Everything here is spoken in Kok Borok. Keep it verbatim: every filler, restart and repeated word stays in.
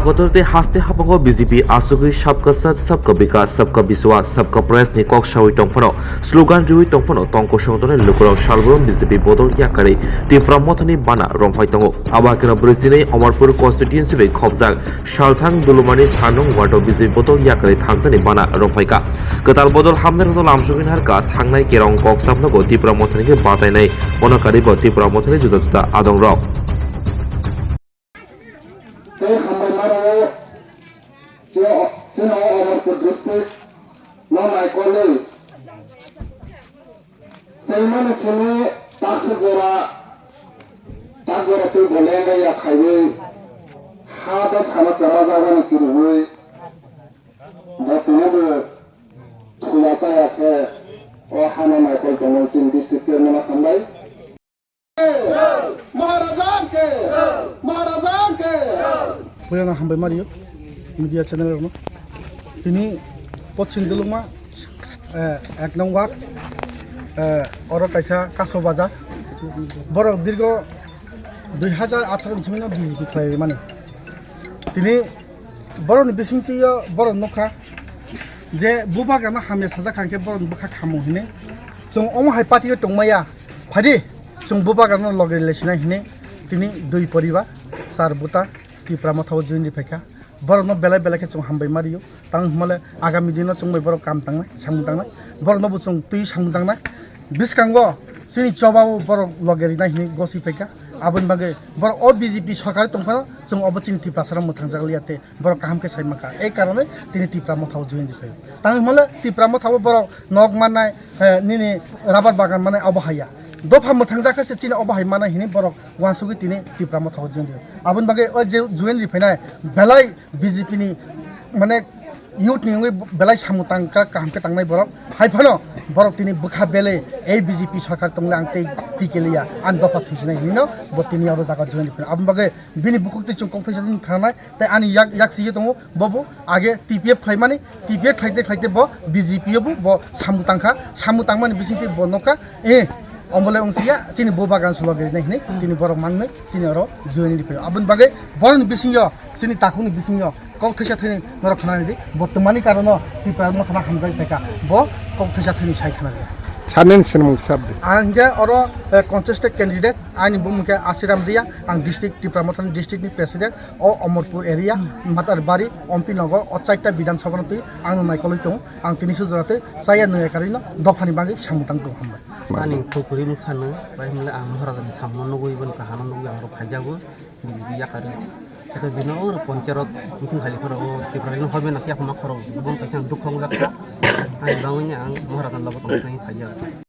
Kotor tei haste hapango B J P asugwi Sabka Saath, Sabka Vikas, Sabka Biswas, Sabka Prayas ni kok sawi tongphano, slogan riwi tongphano tong kosong tongnai lukurok salbrum B J P bodol yakarwi Tipra Mothani bana romphai tongo. Abo hakeno brwi chinwi Amarpur constituency bai khopjak Salthang Dulumani Sanung ward o B J P bodol yakarwi thangjani bana romphai kha. Kwtal bodol hamnai rokno lamsogwi narwkha thangnai kerong kok chapnogo Tipra Mothani khe batainai bono karwi bo Tipra Mothani juda juda adongrok. Tei hambai mano o, chino, chino Amarpur district no naikolwi. Sengmani simi taksa jora, tak jora tei bolai ya khaiwi, ha dophano kwma jagani kwrwui, bo tini bo thuya chaya khe, o hano naikol tongo chini district chairman hambai. Maharaja ke! Maharaja ke! Puilano hambai mario media channel rokno. Tini Pochim Dulungma, eh, ek nong ward, eh, oro kaisa Kaso Bazar. Borok dirgo dui hajar atharo ni simi no B J P khlai mani. Tini borokni bisingtwi o borok nukha je bubagrano hamya sajak kha hwnkhe borokni bwkha khamung hinwi. Chwng omo hai party o tongmaya, phaidi chwng bubagrano loge rwlai sinai hinwi tini dui poribar, char buta Tipra Motha o join rwphaikha. Borokno belai belai khe chwng hambai ma rio. Tang hwnmale agami dino chwng bai borok kam tangnai, samung tangnai. Borokno bo chwng twi samung tangnai. Bwskango chini choba o borok loge rwinai hinwi goswi phaikha. Aboni bagwi borok o B J P sorkar tongphano chwng obo chini Tiprasarok mwthangjakliya tei borok kaham khe sai mankha. Ei karone tini Tipra Motha o join rwphai. Tang hwnmale Tipra Motha o borok nok mannai, eh, nini rabar bagan mannai obo haiya. Dopha mwthangjak khe se chini obo hai mannai hinwi borok uansugwi tini Tipra Motha o join rw. Aboni bagwi o je join rwphainai belai B J P ni, mane, youth ni wngwi belai samung tang kha, kaham khe tangnai borok. Hai phano borok tini bwkha belai ei B J P sorkar tongle ang tei tikeliya, ang dopha thwisinai hinwi no bo tini oro jaga join rwphainai. Aboni bagwi bini bukhuk twi chwng kok thaisa tini khananai. Tei ani yak, yak sigi tongo, bo bo age T P F khlaimani, T P F khlaite khlaite bo B J P o bo, bo samung tangkha, samung tangmani bisingtwi bo nokha, eh, ombole wngsiya, chini bo bagan solo gari nai hinwi, tini borok mangni, chini oro join ni phai. Aboni bagwi boroni bisingyo, chini takhukni bisingyo, kok thaisa thani norok khanani di, bo twmani karono Tipra Motha hamjak phaikha, bo kok thaisa thani sai khanani. Sanin sinimung sabdi. Ang hingke oro, eh, contested candidate, ani bumung khe Asiram Riya, ang district, Tipra Mothani district ni president. O Omorpur area, Matarbari, Ompi Nogor, o chaita Bidhan Sabha no twi ang no naikolwi tongo. Ang tini sujura tei chaya nung ekarino dophani bagwi samung tang tongo hambai. Ani thukuri mung sano, bai hwnle ang Maharajani samung nugwi, boni kaham nugwi ang oro phaijago, B J P yakarwi. Eko bino oro poncherot meeting khali khoro, o Tiprani no hobe na kya khoma khoro, bom kaisa dukho wngjakha. Ani bangwi ang Maharajani logo tongthai phaijago.